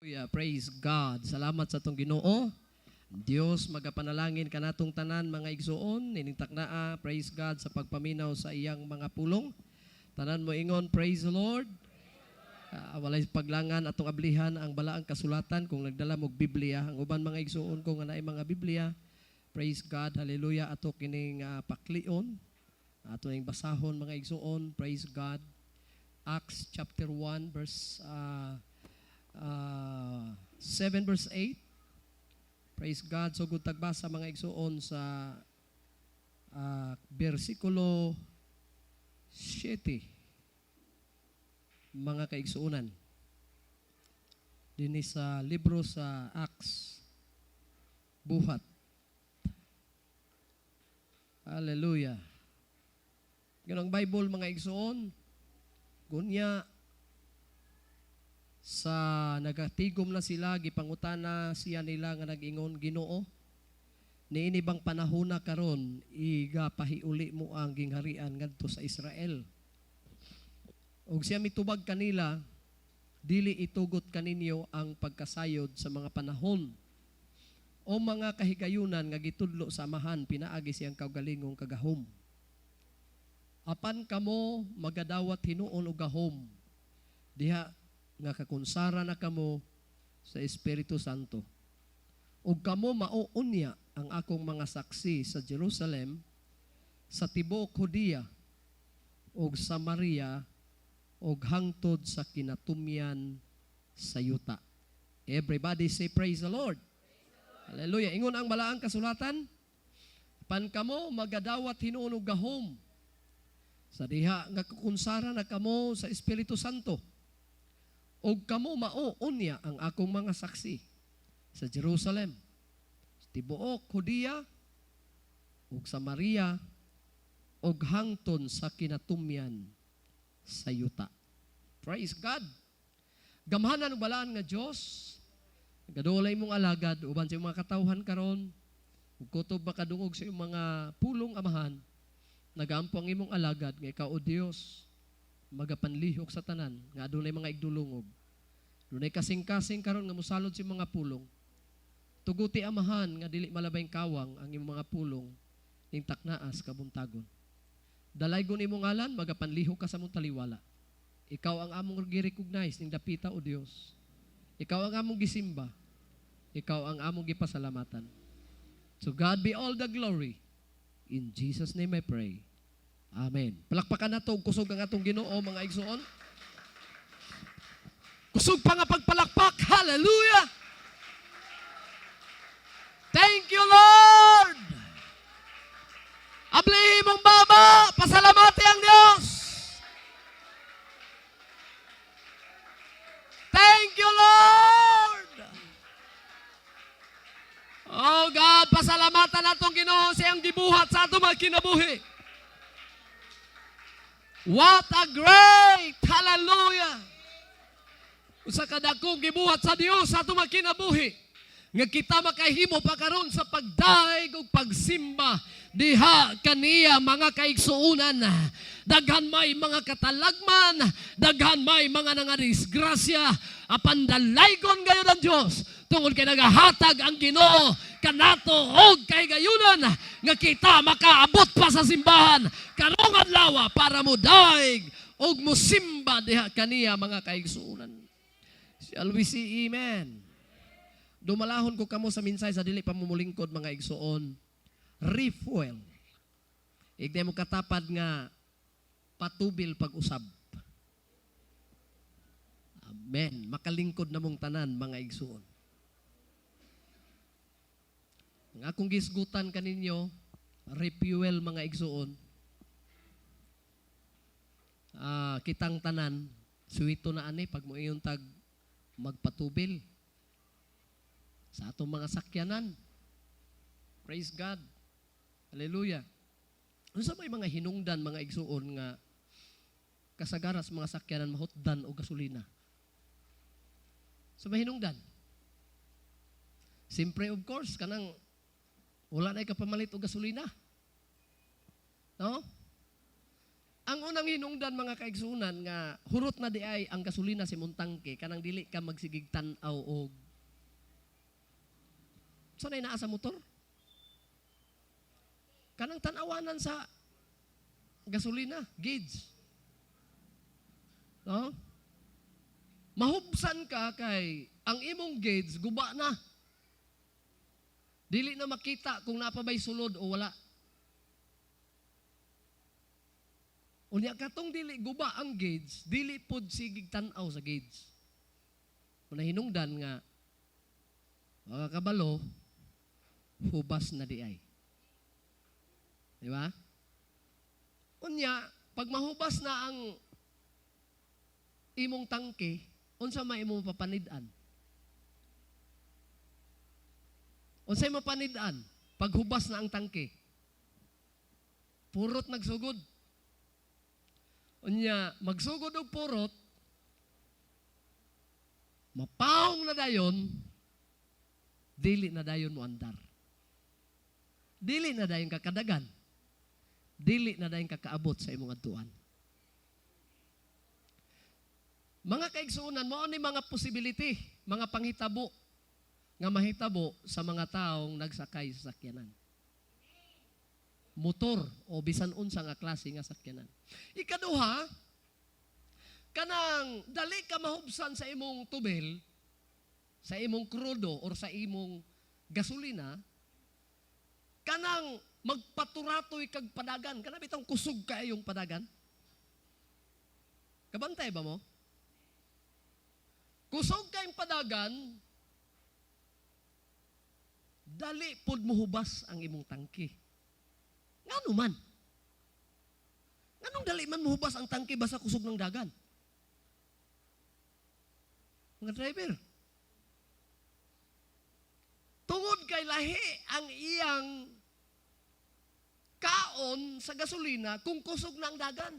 Hallelujah. Praise God. Salamat sa atong Ginoo. Dios magapanalangin kanatong tanan, mga igsuon nining taknaa, praise God, sa pagpaminaw sa iyang mga pulong. Tanan mo ingon, "Praise the Lord." Walay paglangan, atong ablihan ang balaang kasulatan kung nagdala mo Biblia. Ang uban, mga igsuon ko nga naay mga Biblia. Praise God. Hallelujah. Ato kining paklion. Ato ning basahon, mga igsuon. Praise God. Acts chapter 1 verse 7 verse 8. Praise God. So good tagbasa, mga igsuon, sa versikulo 7, mga kaigsuonan. Dinhi sa libro sa Acts, Buhat. Hallelujah. Ganang Bible, mga igsuon, gunya sa nagatigom na sila, gipangutana siya nila nga nag-ingon, "Ginoo, niini bang panahona karon igapahiuli mo ang gingharian ngadto sa Israel?" Ug siya mitubag kanila, "Dili itugot kaninyo ang pagkasayod sa mga panahon o mga kahigayunan nga gitudlo sa Amahan pinaagi siyang kaugalingong kagahom. Apan kamo magadawat hinuon og gahom diha nga kakunsara na kamo sa Espiritu Santo. Ug kamo mao unya ang akong mga saksi sa Jerusalem, sa tibuok Judea ug Samaria ug hangtod sa kinatumyan sa yuta." Everybody say, "Praise the Lord." Hallelujah. Ingon ang balaang kasulatan, "Apan kamo magadawat hinuon og gahom sa diha nga kakunsara na kamo sa Espiritu Santo. Ug kamo mao unya ang akong mga saksi sa Jerusalem, sa tibuok Judea ug Samaria ug hangtod sa kinatumyan sa yuta." Praise God. Gamhanan ug balaan nga Dios, gadulay mong alagad uban sa imong mga katawhan karon ug kutob makadungog sa imong mga pulong, Amahan. Nagampo ang imong alagad nga ikaw, o Dios, magapanlihok sa tanan nga adunay mga igdulungog. Dunay kasing-kasing karon nga mosalod sa imong mga pulong. Tuguti, Amahan, nga dili malabay kawang ang imong mga pulong ning taknaas kabuntagon. Dalaygon imong ngalan, magapanlihok ka sa among taliwala. Ikaw ang among gi-recognize ning dapita, O Dios. Ikaw ang among gisimba. Ikaw ang among gipasalamatan. To God be all the glory. In Jesus' name I pray. Amen. Palakpakan nato og kusog ang atong Ginoo, mga igsuon. Kusog pa nga pagpalakpak. Hallelujah! Thank you, Lord! Ablihi mong baba, pasalamati ang Diyos. Thank you, Lord! Oh God, pasalamatan natong Ginoo sa iyang gibuhat sa atong mga kinabuhi. What a great hallelujah! Usa ka dakong gibuhat sa Dios sa atong mga kinabuhi nga kita makahimo pa karon sa pagdaig ug pagsimba diha kaniya, mga kaigsuonan. Daghan may mga katalagman, daghan may mga nangadisgrasya, apan dalaygon gayud ang Dios tungod kay nagahatag ang Ginoo kanato og kahigayunan nga kita makaabot pa sa simbahan karong adlaw para modaig og mosimba diha kaniya, mga kaigsuonan. Shall we say amen? Dumalahon ko kamo sa minsay sa dili pa mumulingkod, mga igsuon. Refuel. Igday mo katapad nga patubil pag-usab. Amen. Makalingkod na mong tanan, mga igsuon. Ang akong gisgutan kaninyo, refuel, mga igsuon. Kitang tanan, suwito na ani pag moingon tag magpatubil sa atong mga sakyanan. Praise God. Hallelujah. Unsa may mga hinungdan, mga igsuon, nga kasagaran sa mga sakyanan mahutdan og gasolina? Sa may hinungdan? Siyempre, of course, kanang wala na kapamalit og gasolina. No? Ang unang hinungdan, mga kaigsunan, nga hurot na di ay ang gasolina sa imong tangke, kanang dili ka magsigig tan-aw og sanay naa sa motor. Kanang tan-awanan sa gasolina, gauge. No? Mahubsan ka kay ang imong gauge guba na. Dili na makita kung naa pa bay sulod o wala. Unya katong dili guba ang gauge, dili pod sigig tan-aw sa gauge. Muna hinungdan nga mga kabalo, hubas na di ay. Di ba? Unya, pag mahubas na ang imong tangke, unsa may imong papanid-an? Unsa imong papanid-an pag hubas na ang tangke? Purot nagsugod. Unya, magsugod og purot, mapawong na dayon, dili na dayon mo andar. Dili na dayon kakadagan. Dili na dayon kakaabot sa imong adtuan. Mga kaigsuonan, mao ni mga possibility, mga panghitabo nga mahitabo sa mga taong nagsakay sa sakyanan. Motor o bisan unsa nga klase nga sakyanan. Ikaduha, kanang dali ka mahubsan sa imong tubel, sa imong krudo or sa imong gasolina, kanang magpaturatoy kag padagan, kanang bitong kusog kaayong padagan. Kabantay ba mo? Kusog kayong padagan, dali pod mohubas ang imong tangke. Ngano man? Nganong dali man mohubas ang tangke basta kusog ng dagan? Mga driver. Tungod kay lahi ang iyang kaon sa gasolina kung kusog na ang dagan.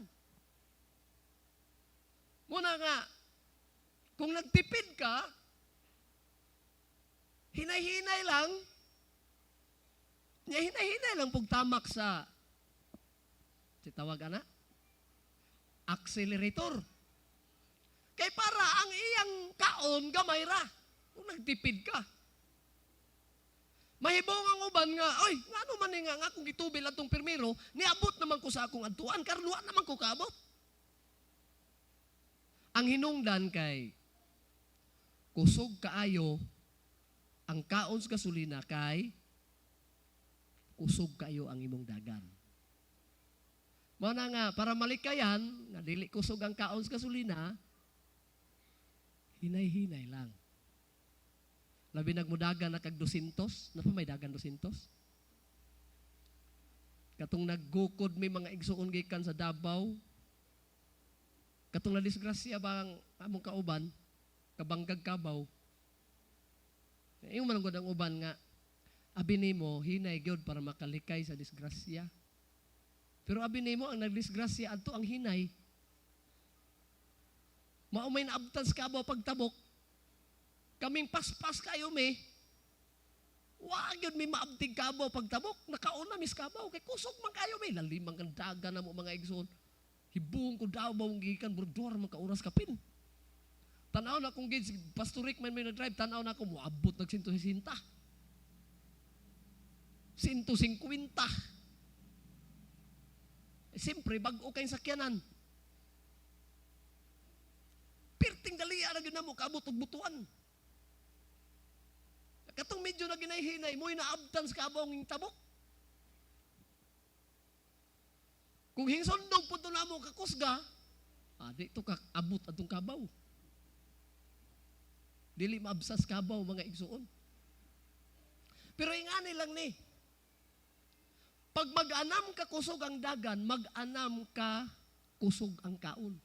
Muna nga, kung nagtipid ka, hinay-hinay lang, nya hinay-hinay lang pugtamak sa, si tawag ana, accelerator. Kay para ang iyang kaon gamay ra kung nagtipid ka. Mahibong ang uban nga, oy, ngano man ni nga nga akong gitubil atong pirmiro, niabot naman ko sa akong adtuan, karon wa naman ko kaabot. Ang hinungdan kay kusog kaayo ang kaon sa gasolina kay kusog kaayo ang imong dagan. Mao na nga para malikayan nga dili kusog ang kaon sa gasolina, hinay-hinay lang. Labi nagmudagan na kag 200, na pa may dagan 200? Katong naggukod may mga igsuon gikan sa Davao, katong nadisgrasya ba ang among kauban, kabanggag kabaw. Ingon man gud ang uban nga abi nimo hinay gyud para makalikay sa disgrasya. Pero abi nimo ang nagdisgrasya adto ang hinay. Mao may naabtan sa kabaw pagtabok. Kaming paspas kayo mi. Wa gyud mi maabtig kabaw pagtabok. Nakauna mis kabaw kay kusog man kayo mi. Lalimang kang dagan na mo, mga igsoon. Hibong ko Davao gikan burdor man ka oras kapin. Tanaw na kung gauge, Pastor Rick man may nag-drive, tanaw na ako, moabot nag 160. 150. Eh, siyempre, bag-o kayong sakyanan. Pirting daliya na gyud na mo, kaabot og Butuan. Katong medyo na ginay-hinay, mo'y naabtan sa kabaw ng tabok. Kung hingsundog po na mo kakusga, di to ka abot atong kabaw. Dili maabsas kabaw, mga igsuon. Pero ingani lang ni, pag mag-anam ka kusog ang dagan, mag-anam ka kusog ang kaon.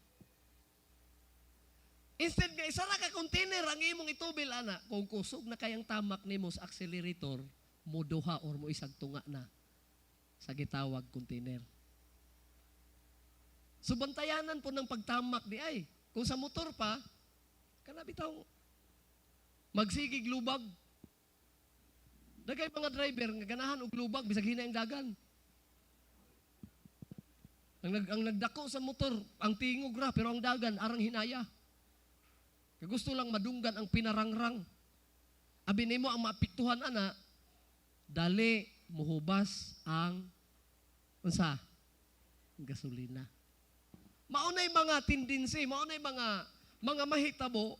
Instead nga isa ra ka container ang imong itubil ana, kung kusog na kayang tamak nimo sa accelerator, mo duha or mo isag tunga na sa gitawag container. So bantayanan po ng pagtamak di ay. Kung sa motor pa, kana bitaw magsigig lubag. Dagay mga driver nga ganahan og lubag bisag hinay ang dagan. Ang nagdako sa motor, ang tingog ra, pero ang dagan, arang hinaya. Kay gusto lang madunggan ang pinarangrang. Abi nimo ang maapektuhan ana, dali muhubas ang unsa? Gasolina. Maunay mga tendency, maunay mga mahitabo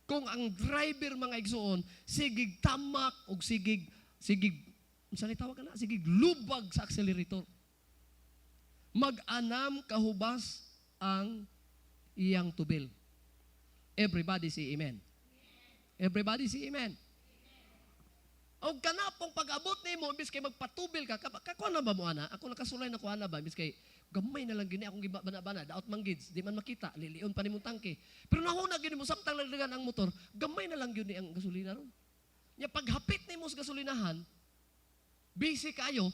kung ang driver, mga igsuon, sigig tamak og sigig unsa ni tawag kana, sigig lubag sa accelerator. Mag-anam kahubas ang iyang tubil. Everybody say amen. Everybody say amen. O kana pong pag-abot nimo, imbis kay magpatubil ka, kakuha na ba mo ana? Ako nakasulay na kuha na ba? Imbis kay gamay na lang gini akong gibana-bana, daot man gids, di man makita, lilion pa nimong tangke. Pero nahuna gini mo samtang nagdagan ang motor, gamay na lang gyud ni ang gasolina ron. Nya paghapit nimo sa gasolinahan, busy kayo.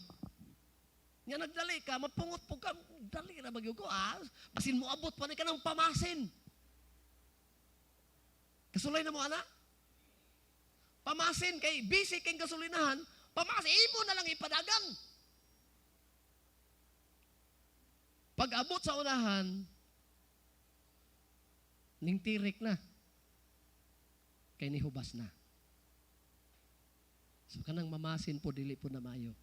Nya nagdali ka, mapungot po ka, dali na magyud ko, ah, basin mo abot pa ni ka ng pamasin. Kasulay na mo, ana? Pamasin kay busy kay gasolinahan, pamasin, imo na lang ipadagan. Pag abot sa unahan, ning tirik na. Kay nihubas na. So kanang mamasin po, dili po na mayo.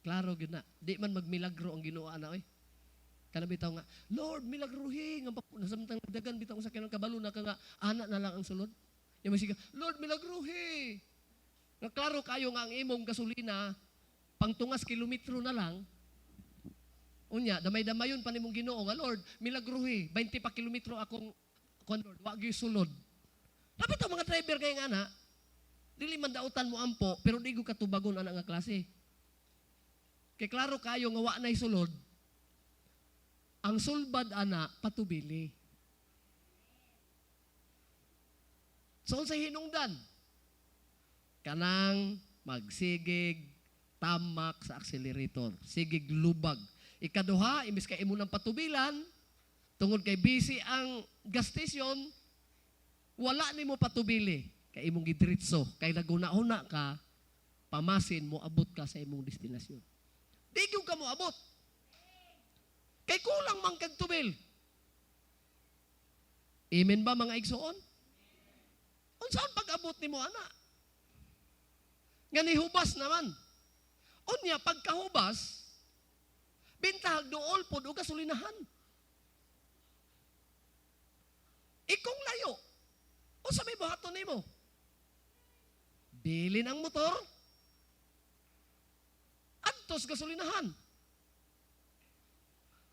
Klaro gyud na. Di man magmilagro ang Ginoo ana oy. Kana bitaw nga, "Lord, milagruhi." Nga nasamtang dagan bitaw sa kanang kabalo na ka nga ana na lang ang sulod. Yung masiga, "Lord, milagruhi." Nga klaro kayo nga ang imong gasolina, pangtungas kilometro na lang. Unya, damay-damayon pa nimong Ginoo nga, "Lord, milagruhi. 20 pa kilometro akong kuan, Lord, wa gyud sulod." Dapat ang mga driver kay nga na, dili man dautan mo ampo, pero di ko katubagon ana nga klase. Kay klaro kayo nga wa nay sulod, ang sulbad ana patubili. So unsay hinungdan? Kanang magsigig tamak sa accelerator, sigig lubag. Ikaduha, imbis kay imo nang patubilan, tungod kay busy ang gas station, wala nimo patubili kay imong gidiretso, kay naguna-una ka, pamasin mo abot ka sa imong destinasyon. Di gyud ka mo abot. Kay kulang man kag tubil. Amen ba, mga igsoon? Unsaon pag-abot nimo ana? Nga nihubas naman. Unya pagkahubas, bintahag dool pod og gasolinahan. Ikong layo. Unsa may buhaton nimo? Bilin ang motor, adtos gasolinahan.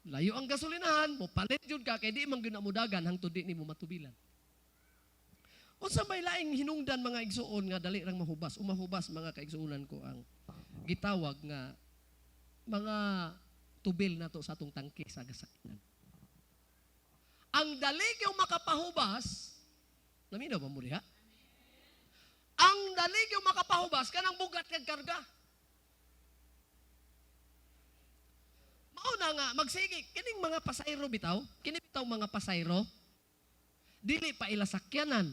Layo ang gasolinahan, mo palit jud ka kay di man gyud na modagan hangtod di nimo matubilan. Unsa may laing hinungdan, mga igsuon, nga dali rang mahubas? Umahubas, mga kaigsuonan ko, ang gitawag nga mga tubil nato sa atong tangke sa gasakyanan. Ang dali yung makapahubas, naminaw ba mo diha? Ang dali yung makapahubas kanang bugat kag karga. Mao na nga magsige kining mga pasayro bitaw, kini bitaw mga pasayro, dili pa ila sakyanan.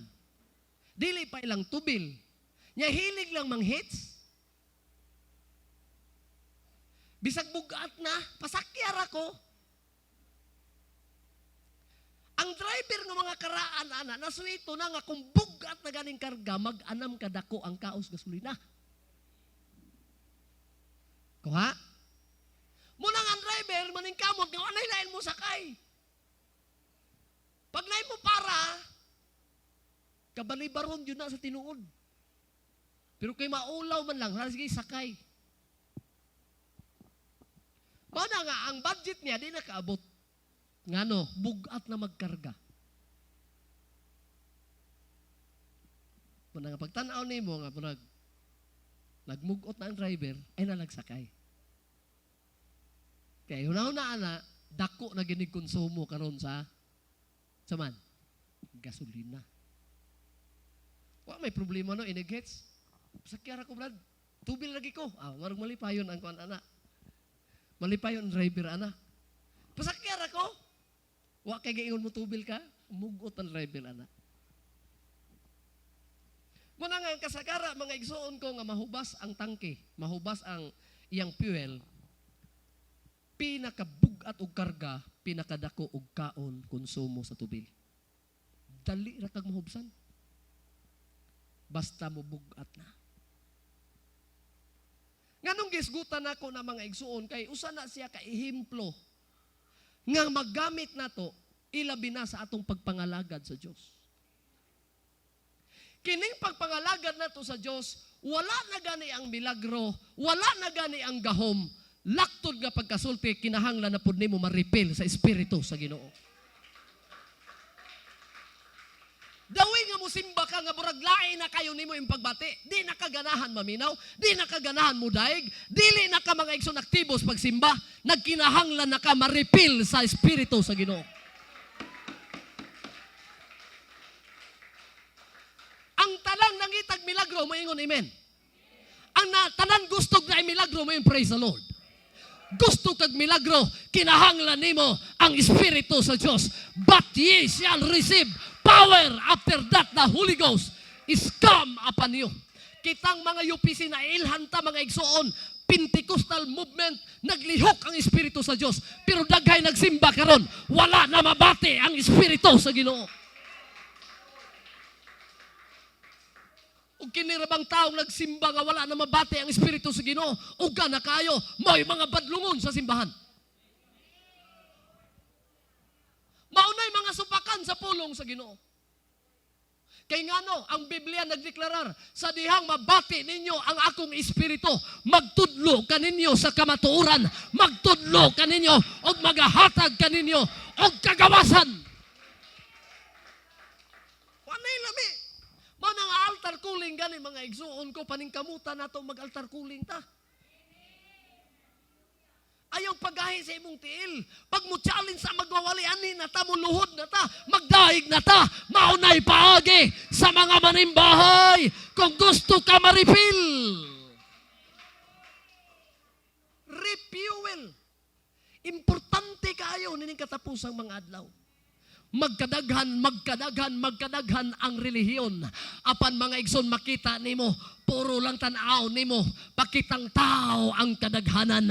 Dili pa ilang tubil. Nya hilig lang manghits. Bisag bugat na, pasakyar ako. Ang driver ng mga karaan, ana, nasuwito na nga kung bugat na ganing karga, mag-anam kadako ang kaos gasolina. Kuha? Muna nga ang driver, maningkamot, nga anay lain mo sakay. Pag naay mo para, kabalibaron yun na sa tinuod. Pero kay maulaw man lang, sige, sakay. Mao na nga, ang budget niya, di nakaabot. Ngano, bugat na magkarga. Muna nga, pagtanaw nimo nga, murag, nagmugot na ang driver, ay nalagsakay. Kaya una-una na, dako na ginig konsumo karon sa man, gasolina. Wa may problema no, inighets. Sakyara ko, brad. Tubil lagi ko. Ah, marag malipayon ang kuan ana. Malipayon ang driver ana. Pasakyara ko. Wa kay giingon mo tubil ka, mugot ang driver ana. Muna nga ang kasagara, mga igsuon ko, nga mahubas ang tangke, mahubas ang iyang fuel. Pinakabugat og karga, pinakadako og kaon konsumo sa tubil. Dali ra kag mahubsan. Basta mo bugat na. Nganong gisgutan nako na, mga igsuon, kay usa na siya ka ehemplo nga magamit nato, ilabi na sa atong pagpangalagad sa Dios. Kining pagpangalagad nato sa Dios, wala na gani ang milagro, wala na gani ang gahom. Laktod nga pagkasulti, kinahanglan na pud nimo ma-refill sa espiritu sa Ginoo. Dawi nga musimba ka nga murag lain na kayo nimo imong pagbati, di na kaganahan maminaw, di na kaganahan mudaig, dili na ka, mga igsoon, aktibos pagsimba, nagkinahanglan na ka ma-refill sa espiritu sa Ginoo. Ang tanan nangitag milagro, moingon amen. Ang tanan gustog na milagro, moingon praise the Lord. Gusto kag milagro, kinahanglan nimo ang espiritu sa Dios. But ye shall receive power after that the Holy Ghost is come upon you. Kitang mga UPC na ilhan ta, mga igsuon, Pentecostal movement, naglihok ang espiritu sa Dios. Pero daghay nagsimba karon, wala na mabati ang espiritu sa Ginoo. Ug kini ra bang taong nagsimba nga wala na mabati ang espiritu sa Ginoo, uga na kayo, mao'y mga badlungon sa simbahan. Maunay mga supakan sa pulong sa Ginoo. Kay ngano, ang Biblia nagdeklarar, sa dihang mabati ninyo ang akong espiritu, magtudlo kaninyo sa kamatuoran, magtudlo kaninyo og magahatag kaninyo og kagawasan. Wanay lami. Mao na nga altar calling gani, mga igsuon ko, paningkamutan nato mag-altar calling ta. Ayaw pagahi sa imong tiil. Pag mo challenge sa magwawali ani na ta, muluhod na ta, magdaig na ta, maunay paagi sa mga manimbahay kung gusto ka ma-refill. Refuel. Importante kaayo nining katapusang mga adlaw. Magkadaghan, magkadaghan, magkadaghan ang relihiyon. Apan, mga igsoon, makita nimo, puro lang tan-aw nimo, pakitang tao ang kadaghanan.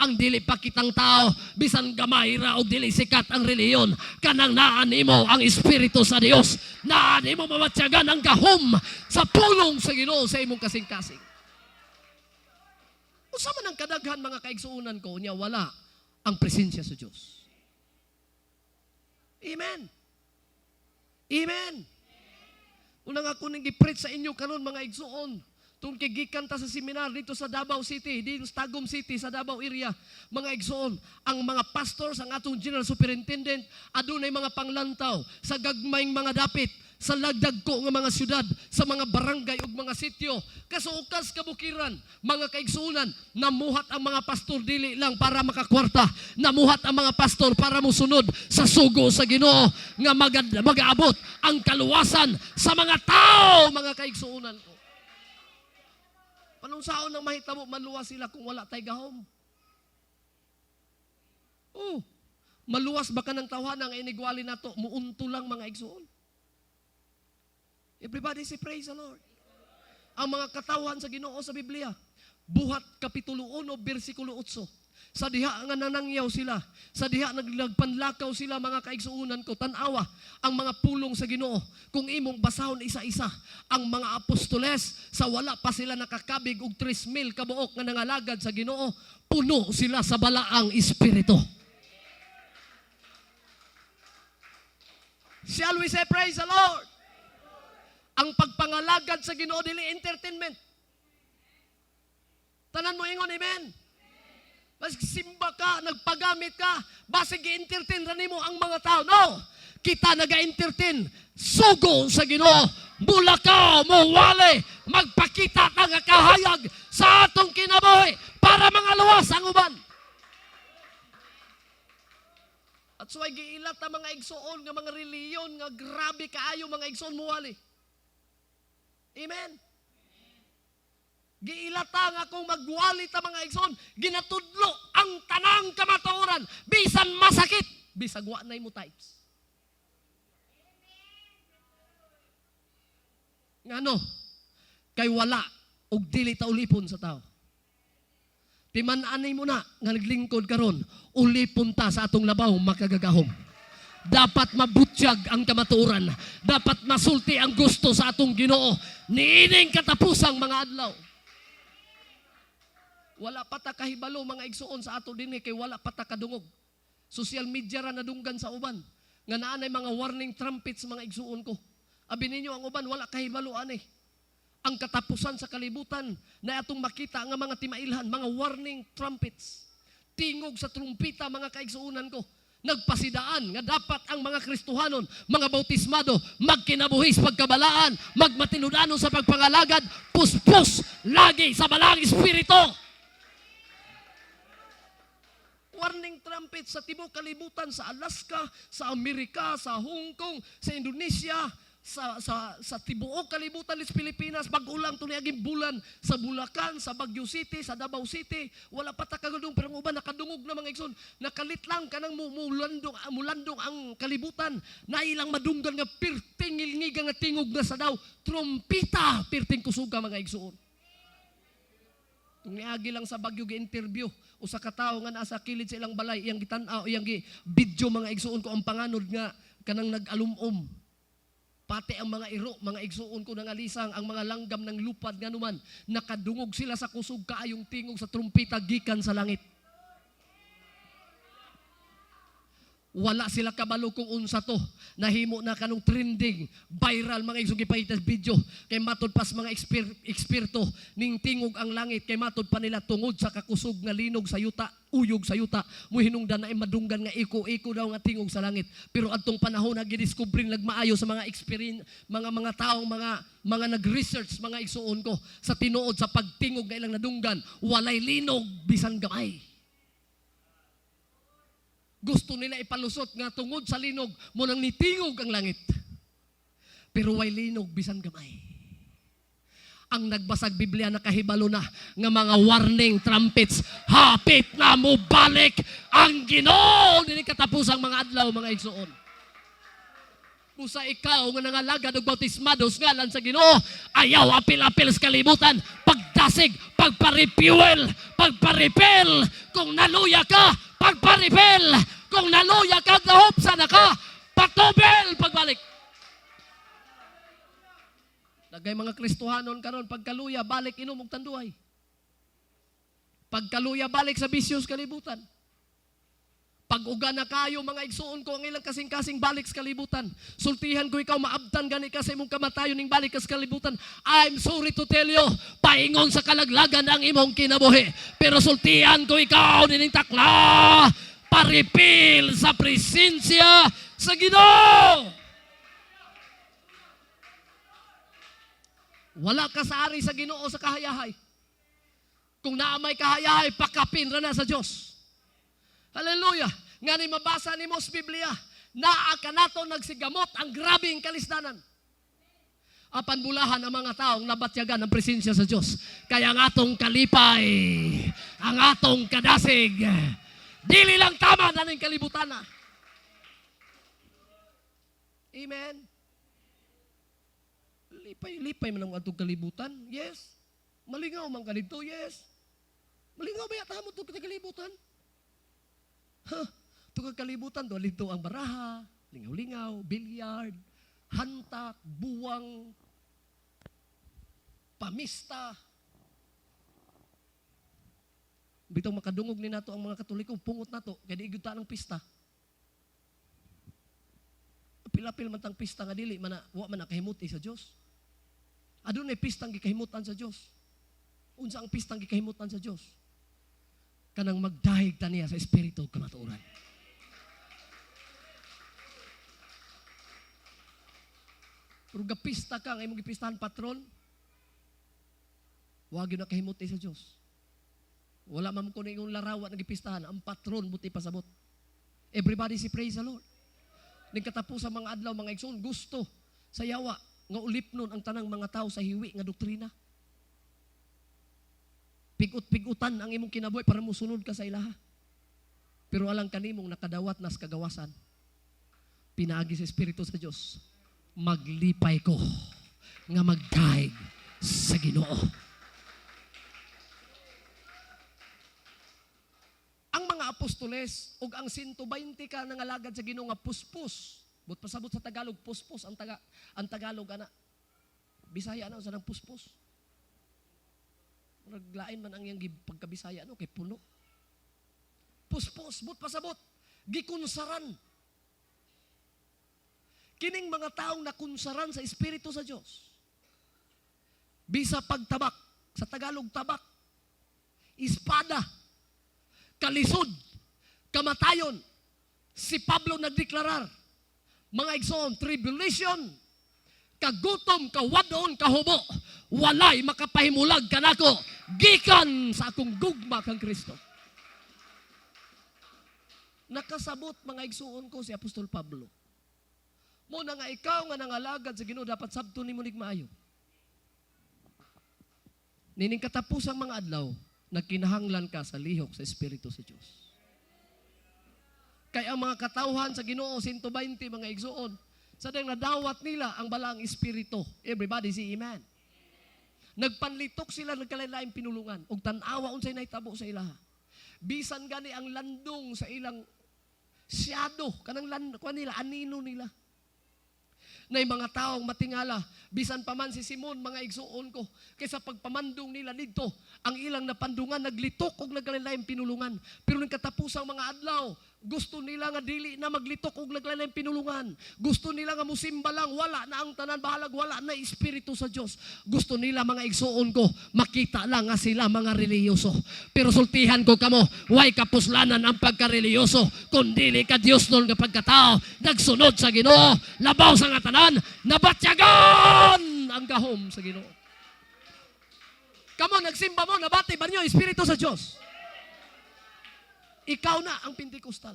Ang dili pakitang tao, bisan gamay ra o dili sikat ang relihiyon, kanang naa nimo ang espiritu sa Dios, naa nimo mamatyagan ang gahom sa pulong sa Ginoo sa imong kasing-kasing. Usa man ang kadaghan, mga kaigsuonan ko, nya wala ang presensya sa Dios. Amen. Amen. Una nga ko ning gi-preach sa inyo karon, mga igsuon. Tung kay gikan ta sa seminar dito sa Davao City, dito sa Tagum City, sa Davao area, mga igsuon, ang mga pastors, ang atong general superintendent, adunay mga panglantaw sa gagmayng mga dapit, sa lagdagko nga mga syudad, sa mga barangay ug mga sityo, kasuokas kabukiran, mga kaigsuonan, namuhat ang mga pastor dili lang para makakwarta, namuhat ang mga pastor para musunod sa sugo sa Ginoo nga magaabot ang kaluwasan sa mga tao, mga kaigsuonan ko. Panungsaon nang mahitabo maluwas sila kung wala tay gahom? Oh, maluwas ba ka ng tawhana nga inigwali nato, muunto lang, mga igsuon? Everybody say praise the Lord. Ang mga katawhan sa Ginoo sa Biblia, Buhat Kapitulo 1, versikulo 8. Sa diha nga nanangyaw sila, sa diha nagpanlakaw sila, mga kaigsuonan ko, tan-awa ang mga pulong sa Ginoo. Kung imong basahon isa-isa, ang mga apostoles, sa wala pa sila nakakabig og 3,000 kabuok nga nangalagad sa Ginoo, puno sila sa balaang espiritu. Shall we say praise the Lord? Ang pagpangalagad sa Ginoo dili entertainment. Tanan mo ingon amen. Basig simba ka, nagpagamit ka, basig gi-entertain ra nimo ang mga tao. No! Kita naga-entertain, sugo sa Ginoo, mulakaw, muwali, magpakita ka nga kahayag sa atong kinabuhi para mga luwas ang uban. At so ay giilat ang mga igsoon nga mga reliyon nga grabe kaayo, mga igsoon, muwali. Amen. Giilata nga kung magwali ta, mga igsoon, ginatudlo ang tanang kamatuoran, bisan masakit, bisag wa nay mo types. Ngano? Kay wala og dili ta ulipon sa tao. Timan-anay mo na nga naglingkod karon, uli punta sa atong labaw makagagahom. Dapat mabutyag ang kamatuoran. Dapat masulti ang gusto sa atong Ginoo niining katapusang mga adlaw. Wala pa ta kahibalo, mga igsuon, sa ato dinhi kay wala pa ta kadungog. Social media ra nadunggan sa uban nga naa nay mga warning trumpets, mga igsuon ko. Abi ninyo ang uban wala kahibalo ani. Ang katapusan sa kalibutan na atong makita nga mga timailhan, mga warning trumpets. Tingog sa trumpita, mga kaigsuonan ko. Nagpasidaan nga dapat ang mga Kristohanon, mga bautismado, magkinabuhis pagkabalaan, magmatinudanon sa pagpangalagad, puspos lagi sa Balaang Espiritu. Warning trumpet sa tibuok kalibutan, sa Alaska, sa Amerika, sa Hong Kong, sa Indonesia, sa tibuok kalibutan sa Pilipinas, bag-o lang to niaging bulan sa Bulacan, sa Baguio City, sa Davao City, wala pa ta kagadung, pero ang uban nakadungog na, mga igsoon, nakalit lang kanang mulandong ang kalibutan, na ilang madunggan nga pirting ngilngiga nga tingog na sa daw, trumpita, pirting kusuga, mga igsoon. Kung niagi lang sa Baguio gi-interview usa ka tawo nga nasa kilid sa ilang balay, iyang gitan-aw, iyang gi video, mga igsuon ko, ang panganod nga kanang nag-alumom. Pati ang mga iro, mga igsuon ko, nangalisang, ang mga langgam ng lupad nga numan, nakadungog sila sa kusog kaayong tingog sa trumpita gikan sa langit. Wala sila kabalo kung unsa to. Nahimo na kanong trending, viral, mga igsoon, gipakita sa video. Kay matod pas mga eksperto, ning tingog ang langit, kay matod pa nila tungod sa kakusog nga linog sa yuta, uyog sa yuta, muhinungdan na madunggan nga iko-iko daw nga tingog sa langit. Pero adtong panahon na gidiskubre nagmaayo sa mga experience, mga taong mga nag-research, mga igsuon ko, sa tinuod sa pagtingog nga ilang nadunggan, walay linog bisan gamay. Gusto nila ipalusot nga tungod sa linog mo nang nitingog ang langit. Pero way linog bisan gamay. Ang nagbasag Biblia nakahibalo na nga mga warning trumpets, hapit na mo balik ang Ginoo dili katapusang mga adlaw, mga igsuon. Busa ikaw nga nangalagad og bautismados ngalan sa Ginoo, ayaw apil-apil sa kalibutan, pagdasig, pagpa-refuel, pagpa-refill. Kung naluya ka, pagpa-refill. Kung naluya ka, nahupsa na ka, patubel pagbalik. Daghay mga Kristohanon karon pagkaluya balik inom og Tanduay. Pagkaluya balik sa bisyo sa kalibutan. Pag-uga na kayo, mga igsuon ko, ang ilang kasing-kasing balik sa kalibutan. Sultihan ko ikaw, maabtan gani ka sa imong kamatayon ning balik ka sa kalibutan. I'm sorry to tell you, paingon sa kalaglagan ang imong kinabuhi. Pero sultihan ko ikaw, nining takla, pa-refill sa presensya sa Ginoo. Wala ka sa ari sa Ginoo sa kahayahay. Kung naa may kahayahay, pakapin ra na sa Dios. Hallelujah. Nga ni mabasa nimo sa Biblia, naa kanato nagsigamot ang grabing kalisdanan. Apan bulahan ang mga taong nabatyagan ang presensya sa Dios. Kaya ang atong kalipay, ang atong kadasig, dili lang tama na ning kalibutan na. Amen. Lipay, lipay man ang atong kalibutan. Yes. Malingaw man ka dito. Yes. Malingaw ba yata mo itong kalibutan? Huh? Itong kalibutan, doon dito ang baraha, lingaw-lingaw, billiard, hantak, buwang, pamista. Bitong makadungog ni nato ang mga Katoliko, pungot nato, kaya di ta ng pista. Pilapil man tang pista nga dili man na, wa man nakahimuti sa Dios. Adunay pistang gikahimutan sa Dios. Unsa ang pistang gikahimutan sa Dios? Kanang magdahig ta niya sa espiritu ug kamatuoran. Pero gapista ka, ang imong gipistahan patron, wa gyud nakahimuti sa Dios. Wala man ko na imong larawan nga gipistahan, ang patron buti pasabot. Everybody say praise the Lord. Ning katapos sa mga adlaw, mga igsoon, gusto sa yawa nga ulipnon ang tanang mga tao sa hiwi nga doktrina. Pigut-pigutan ang imong kinabuhi para musunod ka sa ilaha. Pero alang kanimong nakadawat nas kagawasan, pinaagi sa Espiritu sa Dios, maglipay ko nga magdahig sa Ginoo. apostoles ug ang 120 ka nangalagad sa Ginoo nga puspos. But pasabot sa Tagalog, puspos ang Tagalog ana. Bisaya na sa nang puspos. Murag lain man ang iyang pagkabisaya, no, kay puno. Puspos, but pasabot, gikunsaran. Kining mga taong nakunsaran sa Espiritu sa Dios. Bisa pagtabak, sa Tagalog tabak, espada, kalisod, kamatayon. Si Pablo nagdeklarar, mga igsoon, tribulation, kagutom, kawadon, kahubo, walay makapahimulag kanako, gikan sa akong gugma kang Kristo. Nakasabot, mga igsuon ko, si Apostol Pablo. Mo na nga ikaw nga nangalagad sa Ginoo, dapat sabton nimo nig maayo. Nining katapusang mga adlaw, nagkinahanglan ka sa lihok sa Espiritu sa Dios. Kay ang mga katawhan sa Ginoo, 120, mga igsuon, sa dayang nadawat nila ang balaang espiritu. Everybody say amen. Nagpanlitok sila, nagkalain pinulungan ug tan-awa unsay nahitabo sa ilaha. Bisan gani ang landong sa ilang siyado, kanang land, kuan nila, anino nila. Na mga taong matingala, bisan pa man si Simon, mga igsuon ko, kaysa pagpamandong nila didto, ang ilang napandungan, naglitok og nagkalain pinulungan. Pero ning katapusang mga adlaw, gusto nila nga dili na maglitok og nagkalain pinulungan. Gusto nila nga musimba lang, wala na ang tanan, bahalag wala na espiritu sa Dios. Gusto nila, mga igsuon ko, makita lang nga sila mga relihiyoso. Pero sultihan ko kamo, way kapuslanan ang pagkarelihiyoso kung dili ka Dios nun nga pagkatao, nagsunod sa Ginoo, labaw sa nga tanan, nabatyagan ang gahom sa Ginoo. Kamo, nagsimba mo, nabati ba niyo Espiritu sa Diyos? Ikaw na ang Pentecostal.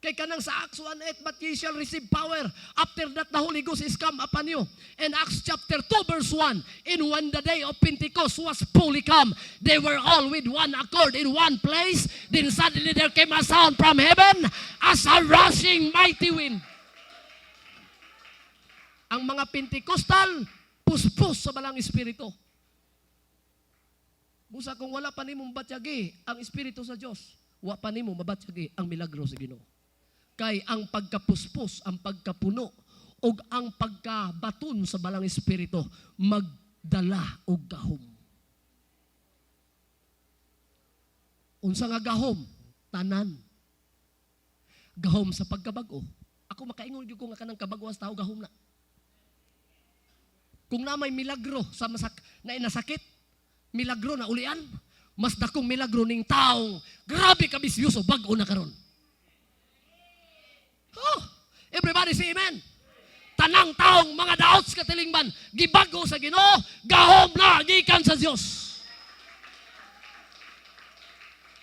Kay kanang sa Acts 1:8, "But ye shall receive power. After that the Holy Ghost is come upon you." And Acts chapter 2 verse 1, "And when the day of Pentecost was fully come, they were all with one accord in one place. Then suddenly there came a sound from heaven as a rushing mighty wind." Ang mga Pentecostal, puspos sa balaang espiritu. Busa kung wala pa nimong batyagi ang espiritu sa Dios, wa pa nimo mabatyagi ang milagro sa Ginoo. Kay ang pagkapuspos, ang pagkapuno, ug ang pagkabaton sa balaang espiritu magdala og gahom. Unsa nga gahom? Tanan. Gahom sa pagkabag-o. Ako makaingon gyud ko nga kanang kabag-o sa tao, gahom na. Kung na may milagro sa masak na inasakit, milagro na ulian, mas dakong milagro ning taong grabe ka bisyoso, bag-o na karon. Oh, everybody say amen. Tanang taong mga daot sa katilingban, gibago sa Ginoo, gahom na gikan sa Dios.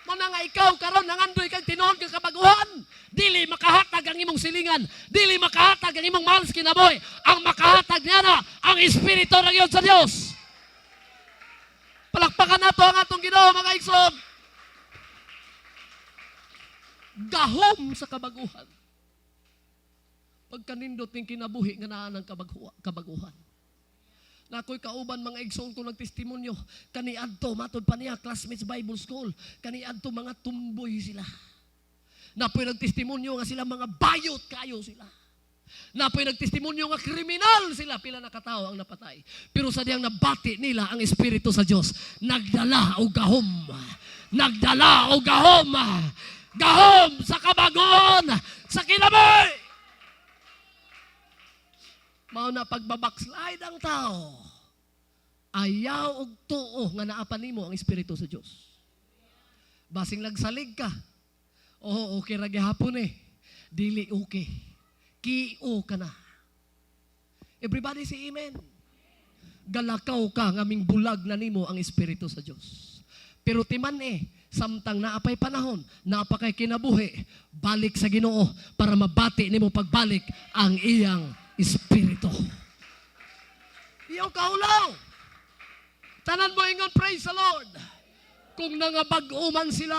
Mo na nga ikaw karon nangandoy kag tinuod kang kabaguhan, dili makahatag ang imong silingan, dili makahatag ang imong mahal sa kinabuhi. Ang makahatag niya na ang espiritu ng iyon sa Dios. Palakpakan nato ang atong Ginoo, mga igsoon. Gahom sa kabaguhan. Pagkanindot ning kinabuhi nga naa ng kabaguhan. Nakoy kauban, mga igsoon ko, nagtestimonyo kaniadto, matod pa niya classmates Bible School, kaniadto mga tumboy sila. Napoy nagtestimonyo nga sila mga bayot kayo sila. Napoy nagtestimonyo nga kriminal sila, pila na katao ang napatay. Pero sa diyang nabati nila ang espiritu sa Dios, nagdala og gahom. Nagdala og gahom. Gahom sa kabagon sa kinabuhi. Mao na pagbabackslide ang tao, ayaw og tuo nga naa pa nimo ang espiritu sa Dios. Basing nagsalig ka. Oh, okay ra gihapon eh. Dili okay. Kio ka na. Everybody say amen. Galakaw ka nga ming bulag na nimo ang espiritu sa Dios. Pero timan eh, samtang naapay panahon, naapa kay kinabuhi, balik sa Ginoo para mabati nimo pagbalik ang iyang espiritu. Iyaw kahulaw. Tanan mo ingon, "Praise the Lord." Kung nangabag-o man sila,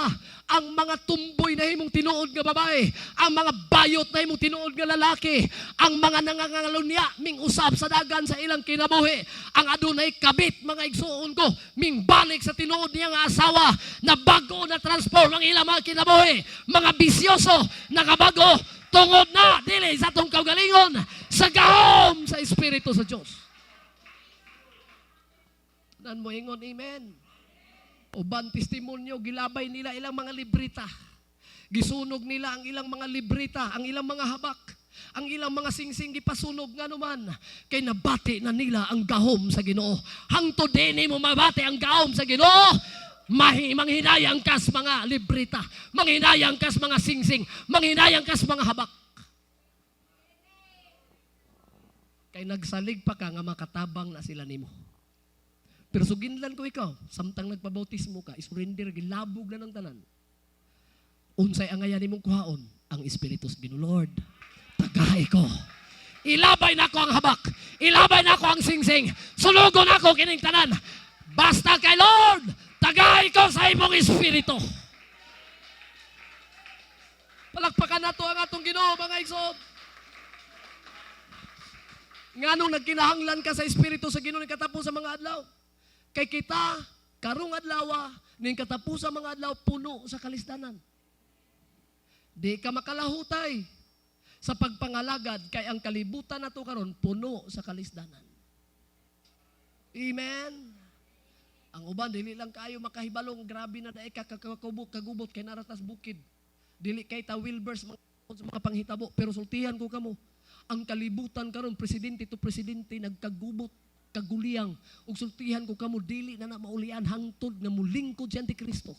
ang mga tumboy na himong tinuod nga babae, ang mga bayot na himong tinuod nga lalaki, ang mga nangangalunya, ming usab sa dagan sa ilang kinabuhi, ang adunay kabit, mga igsuon ko, ming balik sa tinuod niya nga asawa, na bago na transform ang ilang mga kinabuhi, mga bisyoso, nakabago, tungod na, dili sa atong kaugalingon, sa gahom sa Espiritu sa Diyos. Nan mo ingon, amen. Uban testimonyo, gilabay nila ilang mga librita. Gisunog nila ang ilang mga librita, ang ilang mga habak, ang ilang mga singsing gipasunog, nga naman kay nabati na nila ang gahom sa Ginoo. Hangtod dini mo mabati ang gahom sa Ginoo, mahi manghinayang kas mga librita, manghinayang kas mga singsing, manghinayang kas mga habak. Kay nagsalig pa ka nga makatabang na sila nimo. Pero suginlan ko ikaw, samtang nagpabautismo ka, isurrender, gilabog na ng tanan. Unsay angayan nimong kuhaon? Ang Espiritu sa Ginoo. Lord, tagay ko. Ilabay na ko ang habak. Ilabay na ko ang singsing. Sulugon ako kining tanan. Basta kay Lord, tagay ko sa imong Espiritu. Palakpakan nato ang atong Ginoo, mga igsoon. Nganong nagkinahanglan ka sa Espiritu sa Ginoo ning katapos sa mga adlaw? Kay kita, karong adlaw, ning katapos sa mga adlaw, puno sa kalisdanan. Di ka makalahutay sa pagpangalagad kay ang kalibutan nato karon puno sa kalisdanan. Amen. Ang uban dili lang kayo makahibalong grabe na daay ka kakakubot kagubot kay naratas bukid. Dili kay ta Wilbers mga sa mga panghitabo, pero sultihan ko kamo. Ang kalibutan karon, presidente to presidente nagkagubot kaguliyang, ug sultihan ko kamo, dili na na maulian hangtod nga mulingkod si Antikristo.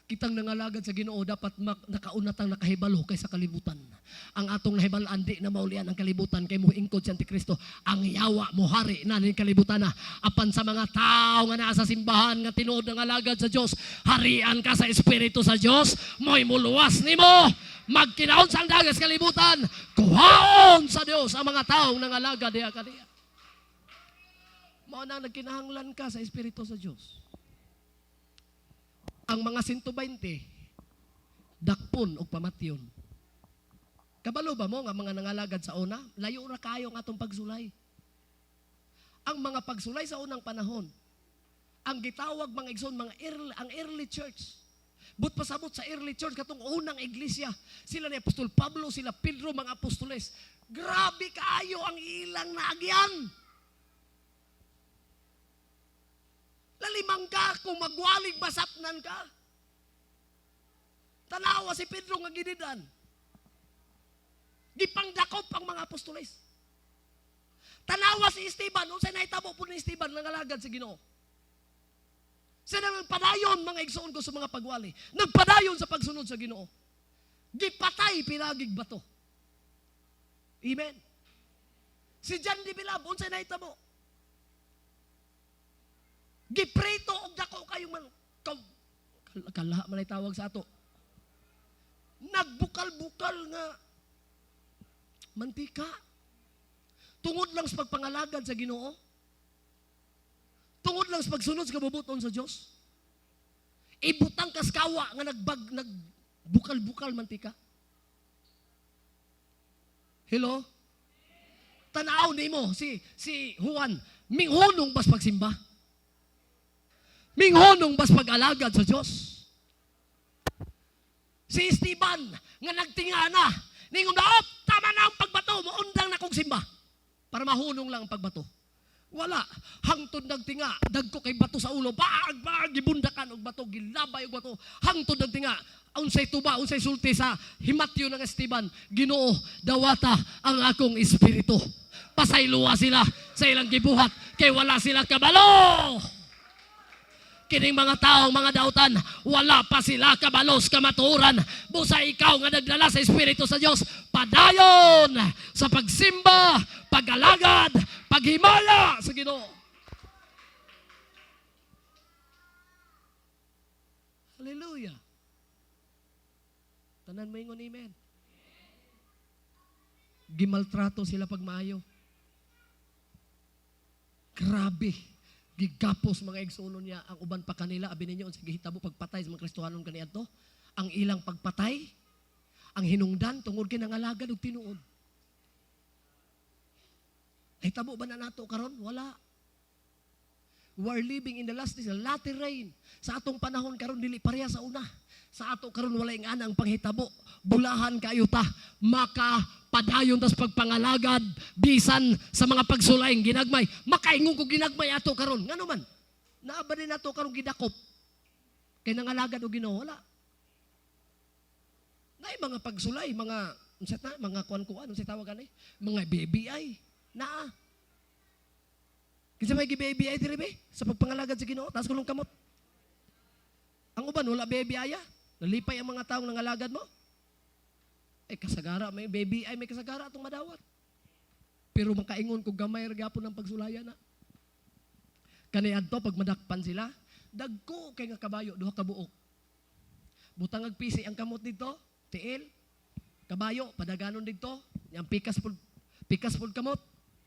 Kitang nangalagad sa Ginoo dapat nakaunatang nakahibalo kaysa kalibutan. Ang atong nahibalaan, di na maulian ang kalibutan kay muingkod si Antikristo. Ang yawa mohari na ning kalibutan na. Apan sa mga tao nga naa sa simbahan nga tinuod nangalagad sa Dios, harian ka sa Espiritu sa Dios, mo'y muluwas nimo. Magkinaon sa dagas kalibutan, kuhaon sa Dios ang mga taong nangalagad diha kaniya. Mao na nagkinahanglan ka sa Espiritu sa Dios. Ang mga 120, dakpon og pamatyon. Kabalo ba mo nga mga nangalagad sa una, layo ra kayo ang atong pagsulay. Ang mga pagsulay sa unang panahon, ang gitawag, mga igsoon, mga early, ang early church. But pasabot sa early church, katong unang iglesia, sila ni Apostol Pablo, sila Pedro, mga apostoles, grabe kaayo ang ilang naagyan. Lalimang ka kung magwalig masapnan ka. Tanawa si Pedro nga ginidan. Gipangdakop ang mga apostoles. Tanawa si Esteban, unsay nahitabo po ni Esteban nangalagad sa Ginoo. Siya nagpadayon, mga igsoon ko, sa mga pagwali. Nagpadayon sa pagsunod sa Ginoo. Gipatay pinagig bato. Amen. Si John de Bilab, unsay nahitabo? Giprito og dako kayong man kalaha man ay tawag sa ato. Nagbukal-bukal nga mantika. Tungod lang sa pagpangalagad sa Ginoo. Tungod lang sa pagsunod sa kabubuton sa Dios. Ibutang kaskawa nga nagbukal-bukal mantika. Hello? Tanaw nimo si Juan, minghunong bas pagsimba. Minghunong bas pag-alagad sa Dios. Si Esteban nga nagtinga na, ningon na, "Op, tama na ang pagbato, muundang na kong simba." Para mahunong lang ang pagbato. Wala. Hangtod nagtinga, dagko kay bato sa ulo, baag, baag, gibundakan og bato, gilabay og bato. Hangtod nagtinga, unsay tuba, unsay sulti sa himatyo ng Esteban, "Ginoo, dawata ang akong espiritu." Pasayloa sila sa ilang gibuhat, kay wala sila kabalo. Kining mga taong mga dautan, wala pa sila kabalos kamatuoran. Busa ikaw nga nagdala sa Espiritu sa Dios, padayon sa pagsimba, pag-alagad, paghimala sa Ginoo. Hallelujah. Tanan mo ingon amen. Gimaltrato sila pag maayo. Grabe. Gigapos, mga igsuonon niya, ang uban pa kanila. Abi ninyo unsa gihitabo pagpatay sa mga Kristohanon kaniadto? Ang ilang pagpatay, ang hinungdan tungod kay nangalagad og tinuod. Nahitabo ba na nato karon? Wala. We are living in the last days, latter rain. Sa atong panahon karon, dili pareha sa una. Sa ato karon, wala ingana ang panghitabo. Bulahan kayo ta, makapadayon tas pagpangalagad bisan sa mga pagsulay ginagmay. Makaingon ko ginagmay ato karon. Ngano man? Naa ba din nato karon gidakop? Kay nangalagad og Ginoo, wala. Naay mga pagsulay, mga unsa ta, mga kuan-kuan, unsa tawag ani? Mga BBI. Naa. Kinsa may gi-BBI diri be? Sa pagpangalagad sa Ginoo, taas kulong kamot. Ang uban wala BBI ya. Nalipay ang mga taong nangalagad mo. Eh kasagara may BBI, may kasagara atong madawat. Pero makaingon ko gamay ra gyapon ang pagsulayan na. Kaniadto pag madakpan sila, dagko kay nga kabayo, duha ka buok. Butang ag pisi ang kamot dito, tiil, kabayo padaganon dito, yang pikas pud kamot,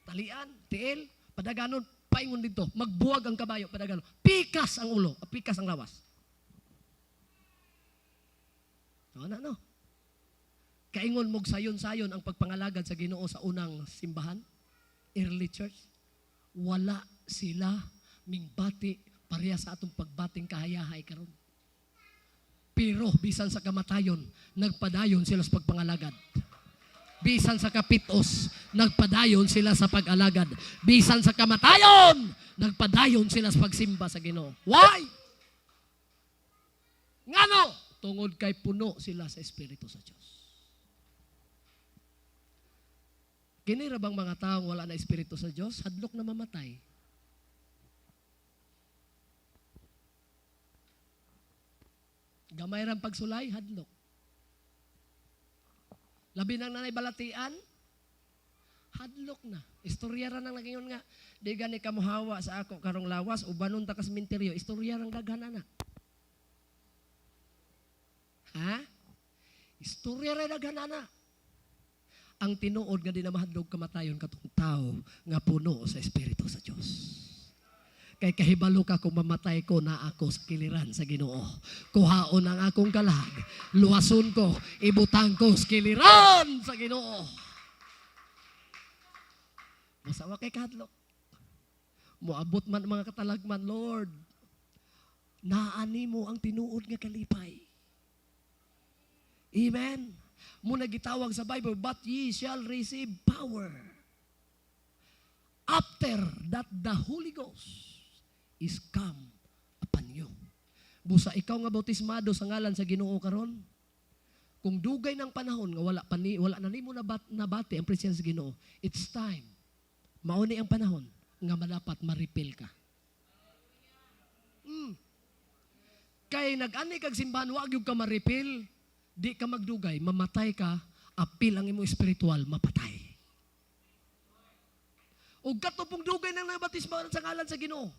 talian, tiil, padaganon, paingon dito, magbuwag ang kabayo, padaganon. Pikas ang ulo, pikas ang lawas. No, na, no. Kaingon mog sayon-sayon ang pagpangalagad sa Ginoo sa unang simbahan, early church. Wala sila mingbati pareha sa atong pagbating kahayahay karon. Pero bisan sa kamatayon, nagpadayon sila sa pagpangalagad. Bisan sa kapitos, nagpadayon sila sa pag-alagad. Bisan sa kamatayon, nagpadayon sila sa pagsimba sa Ginoo. Why? Ngano? Tungod kay puno sila sa Espiritu sa Diyos. Kini ra bang mga taong wala na Espiritu sa Diyos, hadlok na mamatay. Gamay rang pagsulay, hadlok. Labi nang nanay balatian, hadlok na. Istorya ra nang nagingon nga, di gani ka mohawa sa ako karong lawas, ubanon ta ka sementeryo, istorya rang daghan ana. Ha? Istorya ra daghan ana. Ang tinuod nga di na mahadlok kamatayon katong tao nga puno sa Espiritu sa Dios. Kay kahibalo ka kung mamatay ko na ako sa kiliran sa Ginoo. Kuhaon ang akong kalag, luwason ko, ibutang ko sa kiliran sa Ginoo. Masawa kay kahadlok. Moabot man mga katalagman, Lord, naani mo ang tinuod nga kalipay. Amen. Muna gitawag sa Bible, but ye shall receive power after that the Holy Ghost is come upon you. Busa ikaw nga bautismado sa ngalan sa Ginoo karon, kung dugay ng panahon nga wala pa ni, wala na nimo nabati ang presence sa Ginoo, it's time. Mao ni ang panahon nga madapat ma-refill ka. Kay nag-ani kag simbahan, wa gyud ka ma-refill, di ka magdugay, mamatay ka, apil ang imong espiritual, mapatay. Og kato pong dugay nang nabatismo sa ngalan sa Ginoo.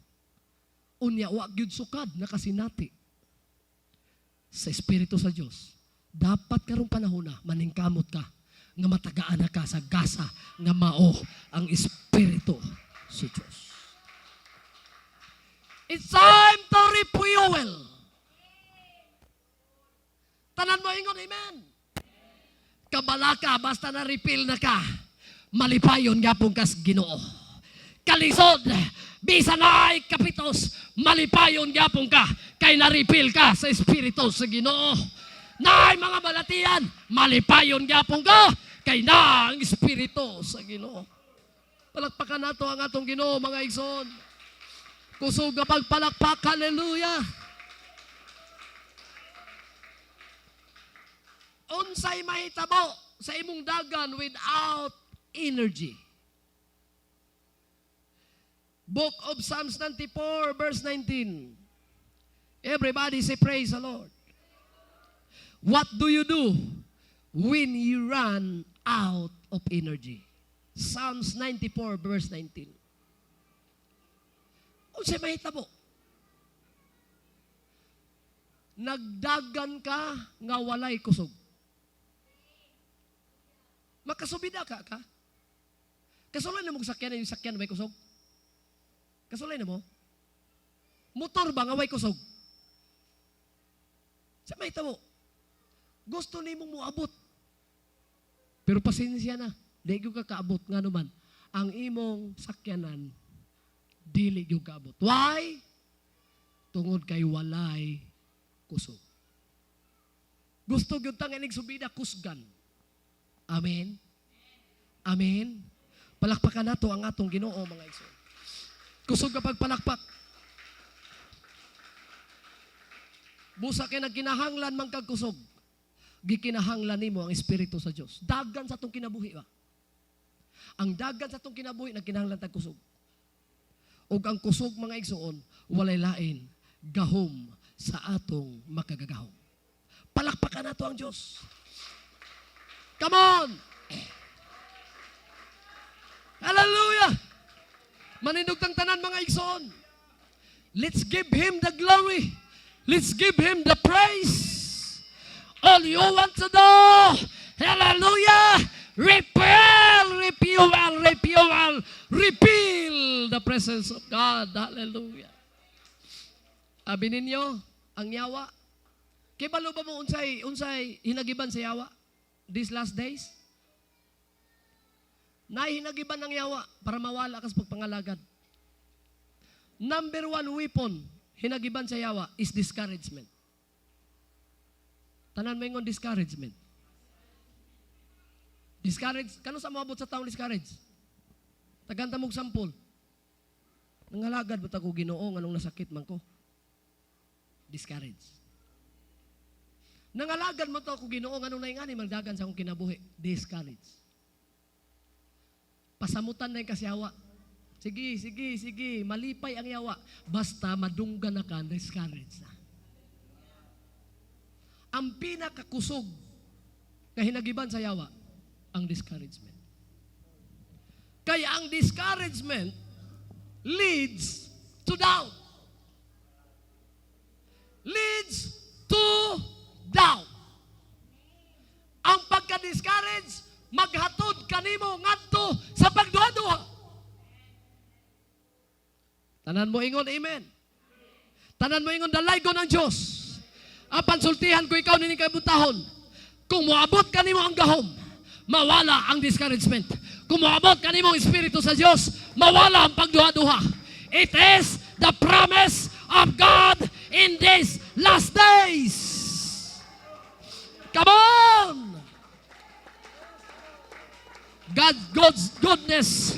Unya wa gyud sukad nakasinati sa Espiritu sa Dios. Dapat karong panahon na maningkamot ka nga matagaan na ka sa gasa nga mao ang Espiritu sa Dios. It's time to refuel. Tanan mo ingon, amen. Kabalaka, basta na refill na ka, malipayon gapon kas Ginoo. Kalisod, bisan na ay kapitos, malipayon gapon ka, kay na-refill ka sa Espiritu sa Ginoo. Naay mga balatian, malipayon gapon ka, kay na ang Espiritu sa Ginoo. Palakpakan nato ang atong Ginoo, mga igsoon. Kusog nga pagpalakpak, hallelujah. Unsay mahitabo sa imong dagan without energy? Book of Psalms 94 verse 19. Everybody say praise the Lord. What do you do when you run out of energy? Psalms 94 verse 19. Unsay mahitabo? Nagdagan ka nga walay kusog. Makasubida ka ka. Kasulay na mo sakyan, yung sakyan may kusog. Kasulay na mo. Motor ba nga way kusog? Sa may tabo. Gusto nimong moabot. Pero pasensya na, di gyud ka kaabot, ngano man ang imong sakyanan dili gyud kaabot. Why? Tungod kay walay kusog. Gusto gyud tang inig subida kusgan. Amen. Amen. Palakpakan nato ang atong Ginoo, mga igsoon. Kusog ka pagpalakpak. Busa kay nagkinahanglan man kag kusog. Gikinahanglan nimo ang Espiritu sa Dios. Dagan sa atong kinabuhi ba? Ang dagan sa atong kinabuhi, nagkinahanglan tag kusog. Ug ang kusog, mga igsoon, walay lain, gahom sa atong Makagagahom. Palakpakan nato ang Dios. Come on! Hallelujah! Manindog tang tanan, mga igsoon. Let's give Him the glory. Let's give Him the praise. All you want to do, hallelujah, refill, refuel, refuel, refill the presence of God. Hallelujah. Abi ninyo, ang yawa. Kibalo ba mo unsay hinagiban sa yawa these last days? Nahinagiban ng yawa para mawala ka sa pagpangalagad. Number one weapon hinagiban sa yawa is discouragement. Tanan mo ingon, "Discouragement." Discourage, kano sa moabot sa taong discourage? Tagaan ta mog sample. "Nangalagad ba ta ko, Ginoo, nganong nasakit man ko?" Discourage. "Nangalagad man to ako, Ginoo, nganong naingani magdagan sa akong kinabuhi?" Discourage. Pasamutan na yung kasyawa. Sige, sige, sige, malipay ang yawa. Basta madunggan na ka, discourage na. Ang pinakakusog na hinagiban sa yawa, ang discouragement. Kaya ang discouragement leads to doubt. Leads to doubt. Ang pagka-discourage, maghatod kanimo ngadto sa pagduha-duha. Tanan mo ingon, "Amen." Tanan mo ingon, "Dalaygon ang Diyos." Apan sultihan ko ikaw nini kabutahon. Kung moabot kanimo ang gahom, mawala ang discouragement. Kung moabot kanimo ang Espiritu sa Diyos, mawala ang pagduha-duha. It is the promise of God in these last days. Come on! God's goodness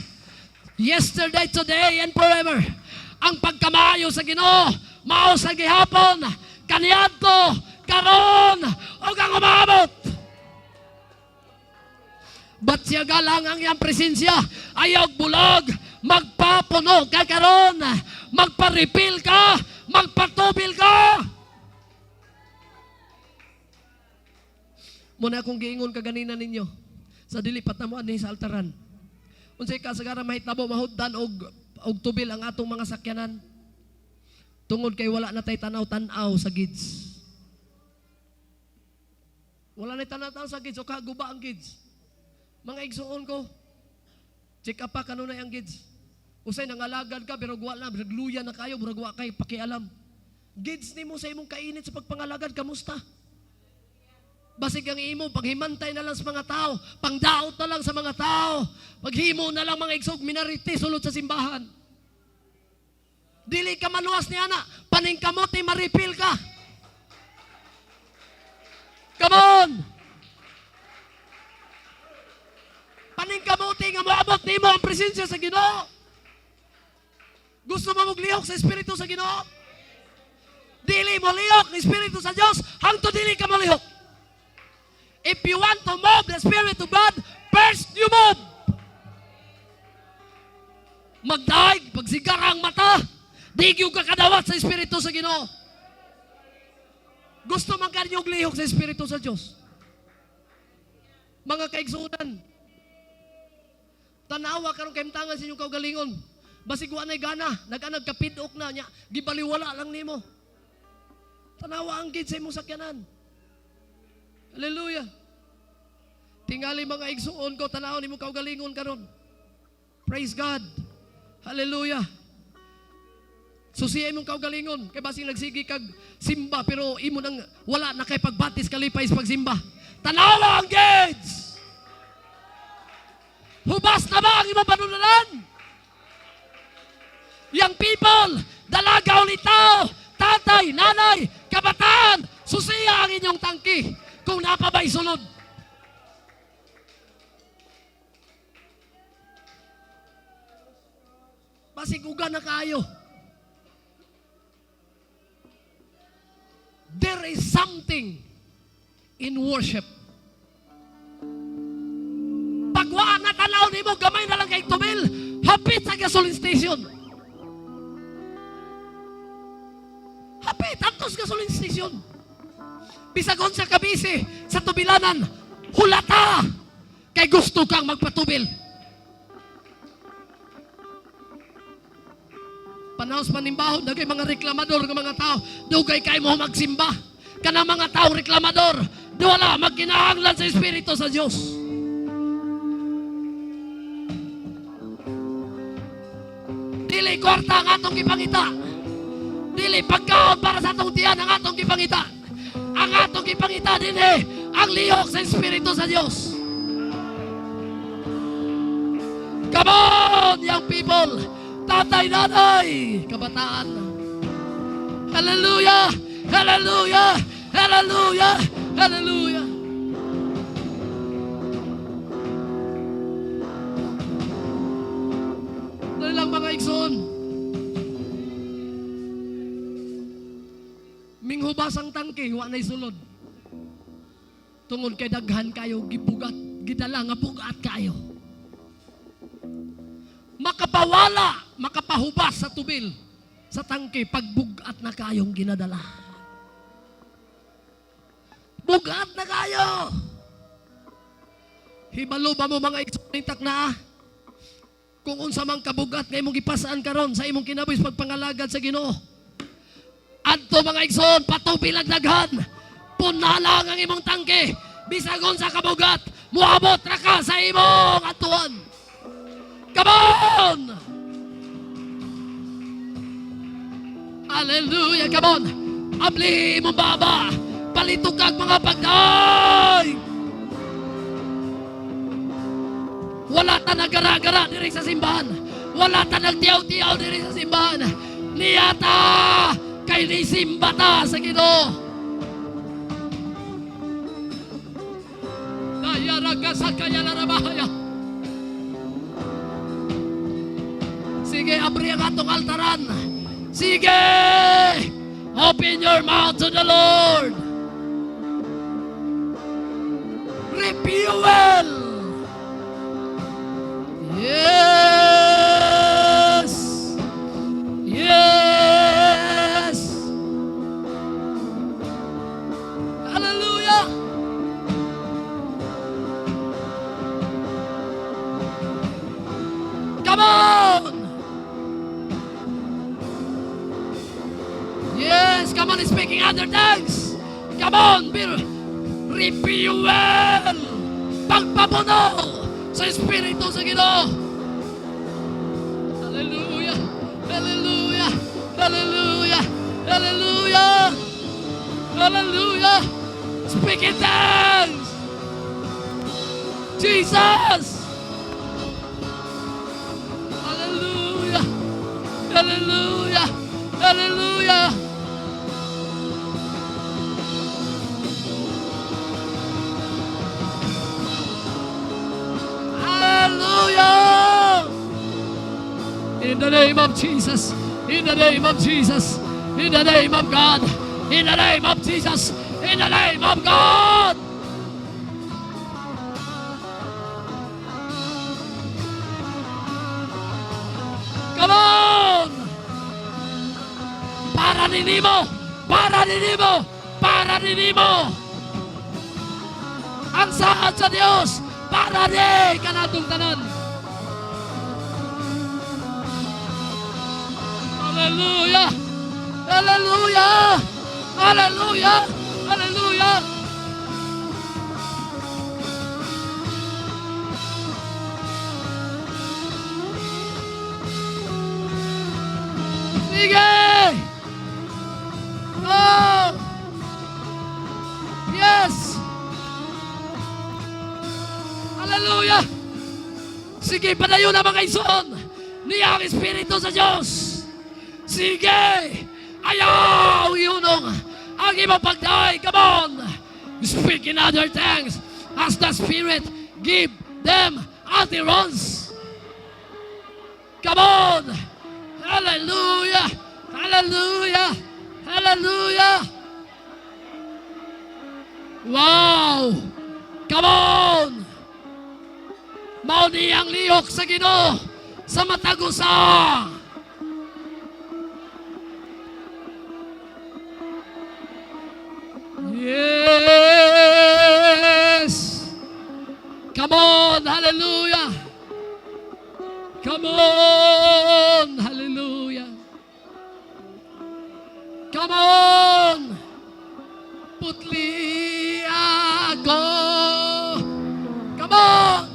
yesterday, today, and forever. Ang pagkamayo sa Ginoo, mao sa gihapon, kaniadto, karon, ug ang umabot. Batsyaga lang ang iyang presensya. Ayaw bulag, magpapuno ka karon, magpa-refill ka, magpatubil ka. Muna akong giingon kaganina ninyo sa dili pa ta moanhi sa altaran. Unsay kasagaran mahitabo mahuddan og tubil ang atong mga sakyanan? Tungod kay wala na tay tanaw-tanaw sa gauge. Wala na tanaw-tanaw sa gauge o kaguba ang gauge. Mga igsuon ko, check up pa kanunay ang gauge. Usay nangalagad ka pero guwa na, nagluya na kayo, murag wa kay pakialam. Gauge nimo sa imong kainit sa pagpangalagad, kamusta? Basig ang imo, paghimantay na lang sa mga tao, pangdaot na lang sa mga tao, paghimo na lang, mga igsog, minarite sulod sa simbahan. Dili ka maluwas ni ana, paningkamote ma-refill ka. Come on! Paningkamote nga moabot nimo ang presensya sa Ginoo. Gusto mo maglihok sa Espiritu sa Ginoo? Dili mo lihok ng Espiritu sa Dios hangtod dili ka molihok. If you want to move the Spirit of God, first you move. Magdaig, pagsigar ang mata, di gyud ka kadawat sa Espiritu sa Ginoo. Gusto man kanyo lihok sa Espiritu sa Dios. Mga kaigsunan, tanawa karon kahimtangan sa inyong kaugalingon. Basig wa na'y gana, nag-anag kapidok na niya, gibaliwala lang nimo. Tanawa ang gauge sa imong sakyanan. Hallelujah. Tingali, mga igsuon ko, tanaw nimo kaugalingon karon. Praise God. Hallelujah. Susiya imong kaugalingon. Kay basing nagsigi kag simba pero imo nang wala na kay pagbatis kalipay sa pagsimba. Tanawa ang gauge! Hubas na ba ang imong panulunan? Young people, dalaga o litaw, tatay, nanay, kabataan, susiya ang inyong tangki kung napabay sulod. Basig uga na kayo. There is something in worship. Pag wa na tanaw nimo, gamay na lang kay tubil, hapit sa gasoline station. Hapit, antos gasoline station. Bisag unsa ka busy sa tubilanan, hulata kay gusto kang magpatubil. Panahon sa panimbahon, dagay mga reklamador ng mga tao, dugay kay mo magsimba. Kana mga tao reklamador, di wala magkinahanglan sa Espiritu sa Dios. Dili kwarta ang atong gipangita. Dili pagkaon para sa atong tiyan ang atong gipangita. Ang atong gipangita dinhi ang lihok sa Espiritu sa Dios. Come on, young people. Tatay, nanay, kabataan. Hallelujah! Hallelujah! Hallelujah! Hallelujah! Dali lang, mga igsoon. Minghubas ang tangke, wa na'y sulod. Tungod kay daghan kayo gibugat, gidala nga bugat kayo. Makapawala, makapahubas sa tubil, sa tangke, pagbugat na kayong ginadala. Bugat na kayo! Hibalo ba mo, mga igsoon na? Kung unsa mang kabugat nga imong gipasaan karon sa imong kinabuhi sa pagpangalagad sa Ginoo. Adto, mga igsoon, patubil ang daghan. Puna lang ang imong tangke. Bisag unsa kabugat, muabot ra ka sa imong atuan. Come on! Hallelujah! Come on! Abli mo baba! Palito kag mga pagday! Wala ta nagara-gara diri sa simbahan. Wala ta nagtiyaw-tiyaw diri sa simbahan. Niyata! Kay nisimba ta sa Ginoo. Dayaraga sa kayalarabaya. Sige, abri ang atong altaran. Sige! Open your mouth to the Lord. Refuel! Yes! Yes! Hallelujah! Come on! Yes, come on, speaking other tongues. Come on, be refuel! Pagpapuno sa Espiritu sa Ginoo. Hallelujah! Hallelujah! Hallelujah! Hallelujah! Hallelujah! Speak in tongues! Jesus! Hallelujah! Hallelujah! Hallelujah! Hallelujah! In the name of Jesus, in the name of Jesus, in the name of God, in the name of Jesus, in the name of God! Come on! Para ninimo! Para ninimo! Para ninimo! Ang saad sa Dios para ni kanatong tanan. Hallelujah! Hallelujah! Hallelujah! Hallelujah! Sige! Sige, padayon na, mga igsoon. Niya ang Espiritu sa Diyos. Sige, ayaw ihunong ang imong pagdaig. Come on. Speak in other tongues as the Spirit give them utterance. Come on. Hallelujah. Hallelujah. Hallelujah. Wow. Come on. Mao ni ang lihok sa Ginoo sa matag usa. Yes! Come on, hallelujah! Come on, hallelujah! Come on! Putli ako! Come on!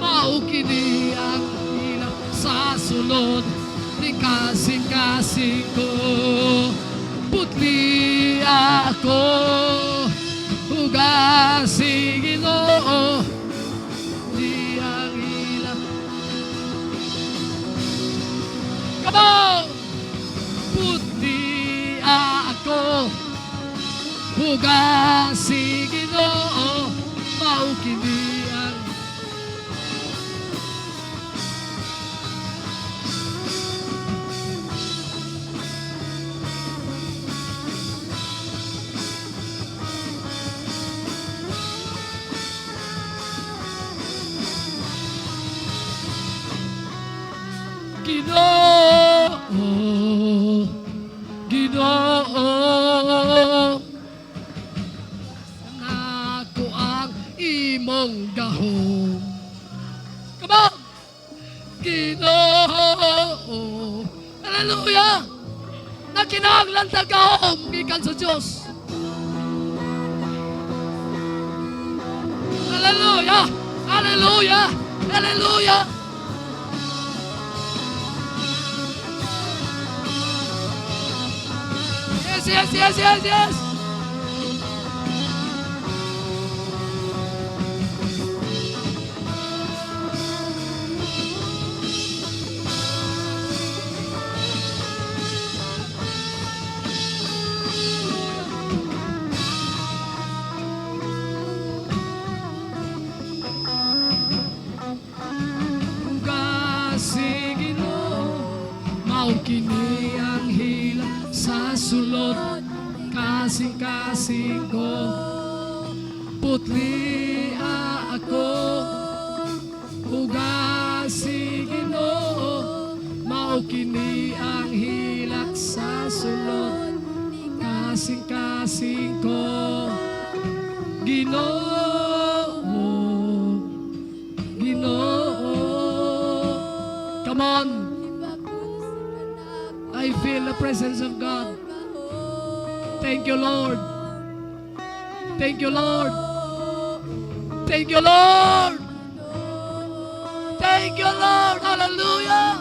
Mao kini ang hilak sa sulod ni kasing-kasing ko. Putli ako, hugasi, Ginoo, di ang hilak. Come on! Putli ako, hugasi, Ginoo, mao kini ang. Ginoo, Ginoo, nako ang imong gahom. Come on! Ginoo. Hallelujah! Nakinahanglan ta gahom gikan sa Diyos. Hallelujah! Hallelujah! Hallelujah! Yes! Hugasi, Ginoo, mao kini ang hilak sa sulod kasing-kasing ko. Putli ako, hugasi, Ginoo, mao kini ang hilak sa sulod kasing-kasing ko. Ginoo, Ginoo. Come on. I feel the presence of God. Thank you, Lord. Thank you, Lord. Thank you, Lord. Thank you, Lord. Hallelujah.